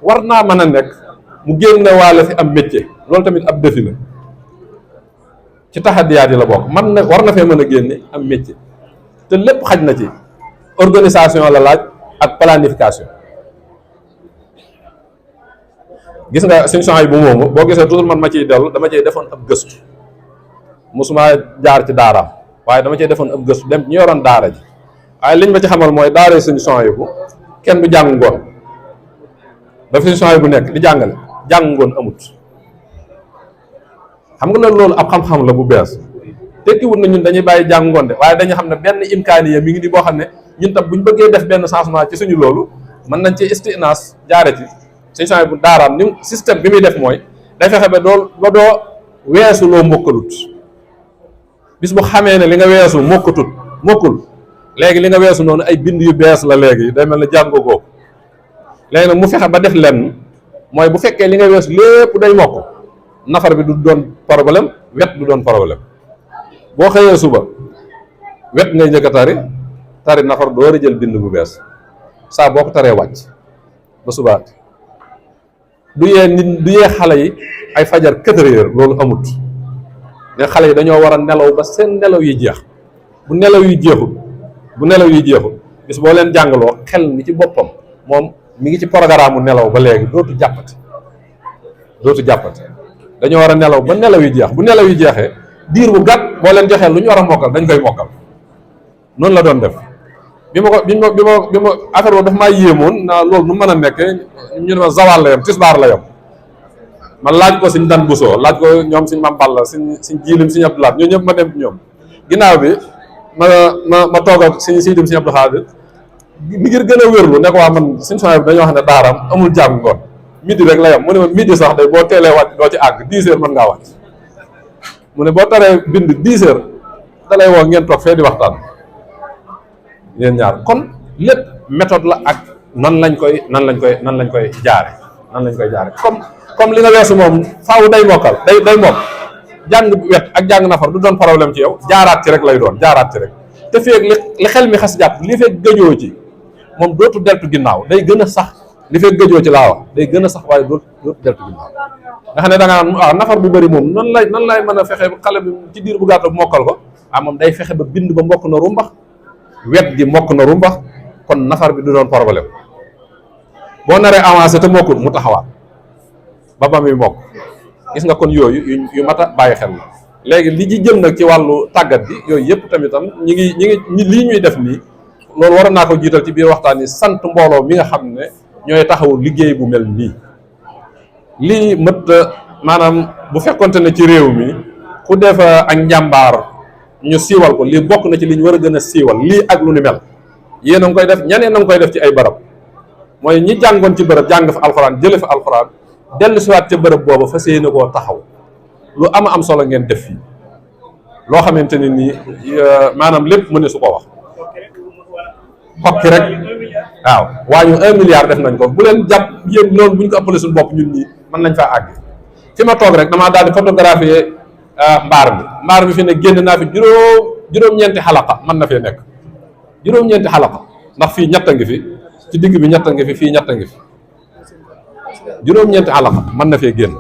war naa mën a nekk mu génne waale fi am métier loolu tamit ab défi la ci taxadiyaat yi la bokk war na fee mën a génne am métier te lépp xaj na ci organisation la laaj ak planification gis nga suñu champs yi bu moomu boo gisee toujours man ma ciy dellu dama ciy defoon ab gëstu mosuma jaar ci daaraam waaye dama ciy defoon ab gëstu dem ñu yoroon daara ji waaye liñ ma ci xamal mooy daara suñu Souhaïbou kenn du jàng ngoon dafa suñu Souhaïbou bu nekk di jàngale jàng ngoon amut. xam nga loolu ab xam-xam la bu bees tekkiwut na ñun dañuy bàyyi jàng ngoon de waaye dañu xam ne benn imkaaniya mi ngi ni boo xam ne ñun tam buñ bëggee def benn changement ci suñu loolu mën nañ ci istinaas jaare ci suñu Souhaïbou bu daaraam ni système bi muy def mooy day fexe ba doo weesu loo mokkalut bis bu xamee ne li nga weesu mokkul léegi li nga weesu noonu ay bind yu bees la léegi day mel ne jàngoo ko léegi nag mu fexe ba def lenn mooy bu fekkee li nga weesu lépp day mokk nafar bi du doon problème wet du doon problème boo xëyee suba wet ngay njëkk a tari nafar door a jël bind bu bees saa boo ko taree wàcc ba subaat du yee xale yi ay fajar 4 heures loolu amut ne xale yi dañoo war a nelaw ba seen nelaw yi jeex bu nelaw yi jeexul bis boo leen jàngaloo xel mi ci boppam moom mi ngi ci programme nelaw ba léegi dootu jàppati dañoo war a nelaw ba nelaw yi jeex bu nelaw yi jeexee diir bu gàtt boo leen joxee lu ñu war a mokkal dañ koy mokkal noonu la doon def bi ma affaire boobu daf maa yéemoon naa loolu nu mën a nekk ñu ne ma zawal la yam tisbaar la yam man laaj ko suñ dan busoo laaj ko ñoom suñ mam Balla suñ jiilim suñu Abdoulaat ñoo ñëpp ma dem ñoom ginnaaw bi ma toog ak suñ siidim suñu Abdou Xaadir mi ngir gën a wérlu ne ko waa man suñ Souhaïbou bi dañoo xam ne daaram amul jàng ngoon midi rek la yam mu ne ma midi sax day boo teelee wàcc doo ci àgg 10 heures mën ngaa wàcc mu ne boo taree bind 10 heures da lay woo ngeen toog fee di waxtaan yéen ñaar kon lépp méthode la ak nan lañ koy jaare comme li nga weesu moom faaw day mokkal day mokk jàng wet ak jàng nafar du doon problème ci yow jaaraat ci rek lay doon te feeg li xel mi xas jàpp li feeg gëjoo ci moom dootu deltu ginnaaw day gën a sax li feeg gëjoo ci laa wax day gën a sax waaye dootu deltu ginnaaw nga xam ne da nga naan nafar bu bëri moom nan lay mën a fexe xale bi ci diir bu gàtt bu mokkal ko moom day fexe ba bind ba mbokk na rumbax wet gi mokk na rumbax kon nafar bi du doon problème boo naree avancé te mokkul mu taxawaat ba muy mokk gis nga kon yooyu yu mat a bàyyi xel la léegi li ci jëm nag ci wàllu tàggat bi yooyu yëpp tamitam ñi ngi lii ñuy def nii loolu waroon naa ko jiital ci biir waxtaan yi sant mbooloo mi nga xam ne ñooy taxawu liggéey bu mel nii lii maanaam bu fekkonte ne ci réew mi ku def ak njàmbaar ñu siiwal ko lii bokk na ci li ñu war a gën a siiwal lii ak lu ni mel yéen a ngi koy def ñeneen a ngi koy def ci ay barab mooy ñi jàngoon ci bërëb jàng fa alxuraan jële fa alxuraan dellu siwaat ca bërëb boobu fas yéene koo taxaw lu am solo ngeen def fii loo xamante ne nii maanaam lépp mu ne su ko wax kokki rek waaw waañu 1 milliard def nañ ko bu leen jàpp yéen loolu bu ñu ko ëppale suñu bopp ñun ñii mën nañ faa àgg fi ma toog rek damaa daal di photographier mbaar mi fi ne génn naa fi juróom-ñeenti xalaqa mën na fee nekk juróom-ñeenti xalaqa ndax fii ñett a ngi fi ci digg bi ñett a ngi fi fii ñett a ngi fi juróom-ñeenti xalaqa mën na fee génn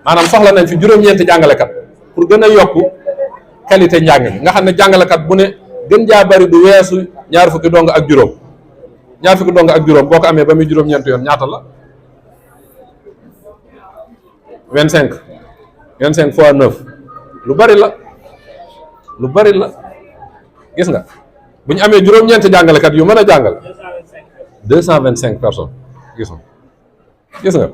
maanaam soxla nañ fi juróom-ñeenti jàngalekat pour gën a yokku qualité njàng mi nga xam ne jàngalekat bu ne gën jaa bari du weesu ñaar fukki dong ak juróom boo ko amee ba muy juróom-ñeenti yoon ñaata la 25 fois 9 lu bari la gis nga bu ñu amee juróom-ñeenti jàngalekat yu mën a jàngal 225 personnes gis nga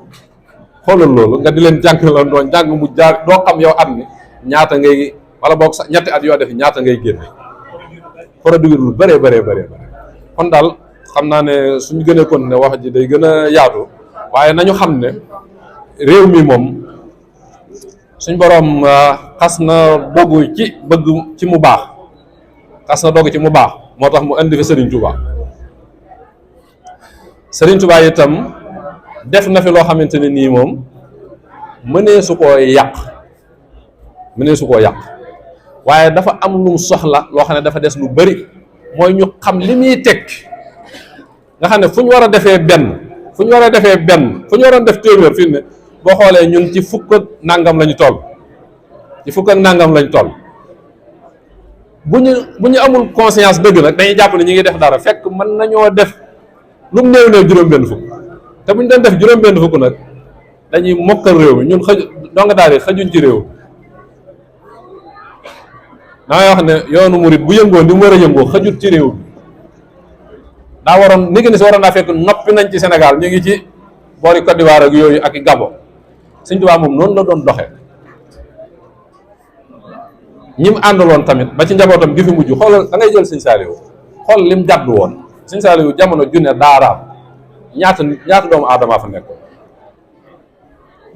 xoolal loolu nga di leen jàngal doon jàng mu jaar doo xam yow at mi ñaata ngay wala boog sax ñetti at yoo def ñaata ngay génne produire lu bëree kon daal xam naa ne suñu gënee continuer wax ji day gën a yaatu waaye nañu xam ne réew mi moom suñ boroom xas na dogu ci bëgg ci mu baax moo tax mu indi fi Serigne Touba itam def na fi loo xamante ne nii moom mënee su koo yàq waaye dafa am lu mu soxla loo xam ne dafa des lu bari mooy ñu xam li muy teg nga xam ne fu ñu war a defee benn fu ñu waroon def téeméer fii ne boo xoolee ñun ci fukk ak nangam lañu toll bu ñu amul conscience dëgg nag dañuy jàpp ne ñu ngi def dara fekk mën nañoo def lu mu néew juróom-benn fukk te bu ñu doon def juróom-benn fukk nag dañuy mokkal réew mi ñun donga daal xajuñ ci réew damay wax ne yoonu murit bu yëngoo ni mu war a yëngoo xajut ci réew bi daa waroon ni ni si waroon naa fekk noppi nañ ci Sénégal ñu ngi ci boori Côte d'Ivoire ak yooyu ak i Gabon. Sëñ Tuubaa moom noonu la doon doxee ñi mu àndaloon tamit ba ci njabootam gi fi mujj xoolal da ngay jël Sëñ Saaliwu xool lim jàddu woon. Sëñ Saaliwu jamono junne daaraam ñaata doomu aadama fa nekk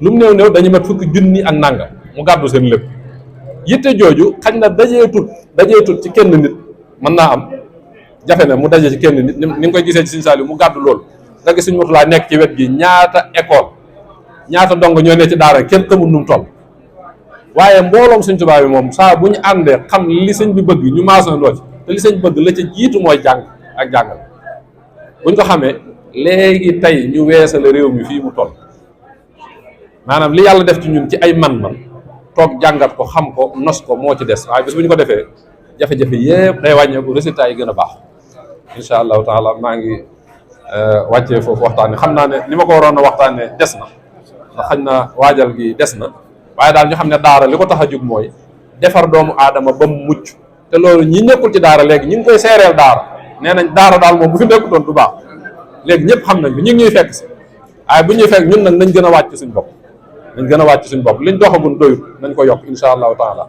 lu mu néew dañu mat fukki junni ak nangam mu gàddu seen lépp yitte jooju xañ na dajeetut ci kenn nit mën naa am jafe na mu daje ci kenn nit ni nga koy gisee ci Sëñ Saaliwu mu gàddu loolu nga gis Sëñ Murtalaa nekk ci wet gi ñaata école ñaata dong ñoo ne ci daara kenn xamul nu mu toll waaye mbooloom Sëñ Tuubaa bi moom saa bu ñu àndee xam li sëñ bi bëgg ñu maasandoo ci te li sëñ bëgg la ca jiitu mooy jàng ak jàngal buñ ko xamee léegi tey ñu weesale réew mi fii mu toll maanaam li yàlla def ci ñun ci ay man-man toog jàngat ko xam ko nos ko moo ci des waaye bis bu ñu ko defee jafe-jafe yëpp day wàññeeku résultat yi gën a baax incha allahu taala maa ngi wàccee foofu waxtaan xam naa ne ni ma ko waroon a waxtaanee des na ndax xañ na waajal gi des na waaye daal ñu xam ne daara li ko tax a jug mooy defar doomu aadama ba mu mucc te loolu ñi nekkul ci daara léegi ñu ngi koy seereel daara nee nañ daara daal moom bu fi nekkutoon du baax léegi ñëpp xam nañ ko ñu ngi ñuy fekk si waaye bu ñuy fekk ñun nag nañ gën a wàcc suñ bopp liñ doxagun doyut nañ ko yokk insha allahu taala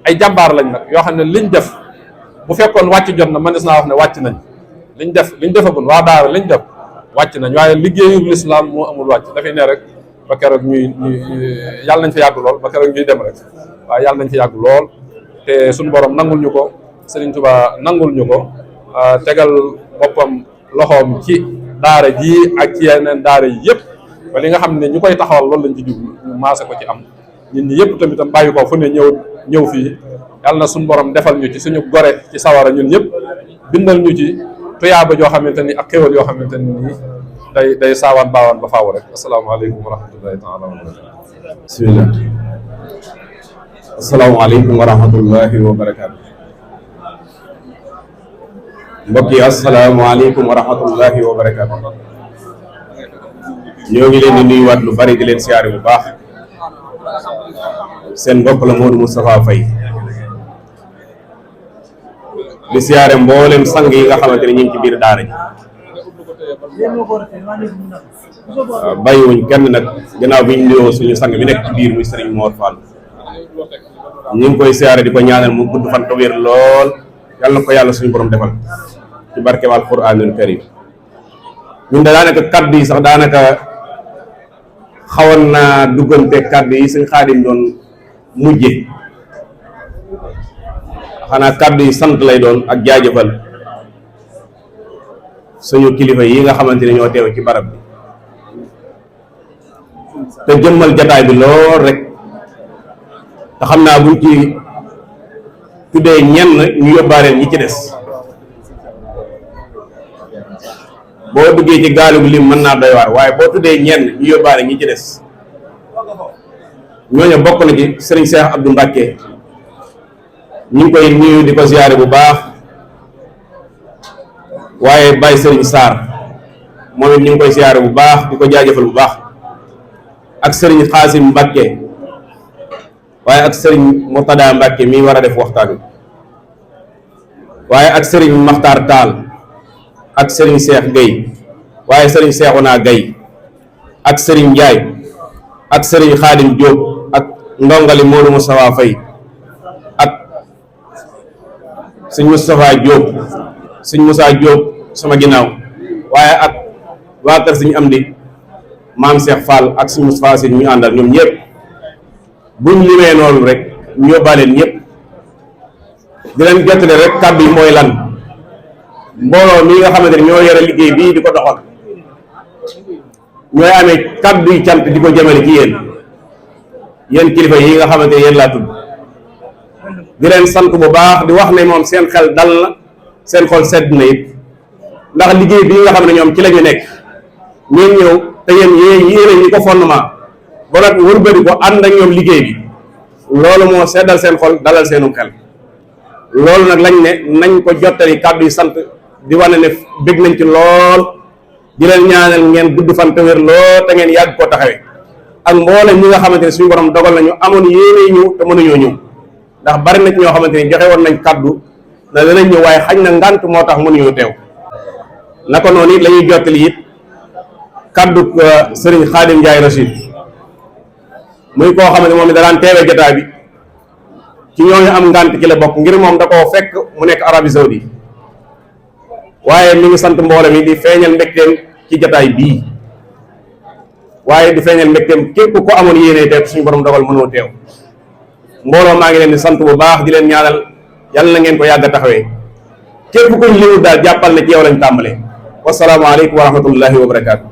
ay jàmbaar lañ nag yoo xam ne liñ def bu fekkoon wàcc jot na mënees naa wax ne wàcc nañ liñ defagun waa daara liñ def wàcc nañ waaye liggéeyu lislaam moo amul wàcc dafay ne rek ba keroog ñuy yàlla nañ fa yàgg lool ba keroog ñuy dem rek waaye yàlla nañ fa yàgg lool te suñu borom nangul ñu ko Sëriñ Tuubaa nangul ñu ko tegal boppam loxoom ci daara ji ak ci yeneen daara yi yëpp ba li nga xam ne ñu koy taxawal loolu lañ ci jublu ñu maase ko ci am ñun ñi yëpp tamitam bàyyi ko fu ne ñëw fii yàlla na suñu borom defal ñu ci suñu gore ci sawara ñun ñëpp bindal ñu ci tuyaaba joo xamante ni ak xéwal yoo xamante ni day saawaan baawaan ba faaw rek asalaamaaleykum wa rahmatullahi taala wa barakatu bismillah asalaamaaleykum wa rahmatullahi wa barakatu mbokk yi asalaamaaleykum wa rahmatullahi wa barakatu ñoo ngi leen di nuyuwaat lu bari di leen siyaare bu baax seen mbokk la Modou Moustapha Faye di siyaare mboolem sang yi nga xamante ne ñu ngi ci biir daara ji bàyyiwuñ kenn nag gannaaw bi ñu nuyoo suñu sang bi nekk ci biir muy Serigne Mor Fall ñu ngi koy siyaare di ko ñaanal mu gudd fan te wér lool yàlla na ko yàlla suñu borom defal ci barke wal Qur'anul Karim ñun da daanaka kaddu yi sax daanaka xawoon naa duggante kaddu yi suñ Xaadim doon mujje xanaa kaddu yi sant lay doon ak jaajëfal suñu kilifa yi nga xamante ne ñoo teew ci barab bi te jëmmal jataay bi lool rek te xam naa buñ ci tuddee ñenn ñu yóbbaaleel ñi ci des boo duggee ci gaalug lim mën naa doy waar waaye boo tuddee ñenn ñu yóbbaale ñi ci des ñooñu bokk na ci sëriñ Cheikh Abdou Mbacké ñu ngi koy nuyu di ko ziyaare bu baax waaye Baye sëriñ Sarr moom it ñu ngi koy ziyaare bu baax di ko jaajëfal bu baax ak sëriñ Xaasim Mbacké waaye ak sëriñ Murtada Mbacké mi war a def waxtaan wi waaye ak sëriñ Maxtaar Taal ak sëriñ Cheikh Gueye waaye sëriñ Cheikhouna Gueye ak sëriñ Ndiaye ak sëriñ Khadim Diop ak ndongali Modou Moustapha Faye ak sëñ Moustapha Diop sëñ Moussa Diop sama ginnaaw waaye ak waa kër sëñ Amdi maam Cheikh Fall ak sëñ Moustapha Sy ñu àndal ñoom ñëpp buñ limee noonu rek ñu yóbbaaleen ñëpp di leen jottali rek kàddu yi mooy lan mbooloo mi nga xamante ne ñoo yore liggéey bii di ko doxal ñooy amee kàddu yi cant di ko jëmale ci yéen kilifa yi nga xamante ne yéen laa tudd di leen sant bu baax di wax ne moom seen xel dal na seen xol sedd na it ndax liggéey bii nga xam ne ñoom ci la ñu nekk ngeen ñëw te yéen ñi ko fondement ba nag wërbëri ko ànd ak ñoom liggéey bi loolu moo seddal seen xol dalal seenu xel loolu nag lañ ne nañ ko jottali kàddu yi sant di wane ne bëgg nañ ci lool di leen ñaanal ngeen gudd fan te wér lool te ngeen yàgg koo taxawee ak mboolem ñi nga xamante ne suñu borom dogal nañu amoon yéene ñëw te mënuñoo ñëw ndax bari na ci ñoo xamante ni joxe woon nañ kàddu na danañ ñëw waaye xañ na ngànt moo tax mënuñoo teew naka noonu it la ñuy jottali it kaddu sëriñ Xaadim Njaay Rachid muy koo xam ne moom it daan teewee jotaay bi ci ñooñu am ngànt ci la bokk ngir moom da koo fekk mu nekk Arabie Saoudi waaye mi ngi sant mbooloo mi di feeñal mbégteem ci jotaay bii waaye di feeñal mbégteem képp ko amoon yéene teew suñu borom dogal mënoo teew mbooloo maa ngi leen di sant bu baax di leen ñaanal yàlla na ngeen ko yàgg a taxawee képp kuñ limu daal jàppal ne ci yow lañ tàmbalee wassalaamu aleykum wa rahmatullahi wa barakaatu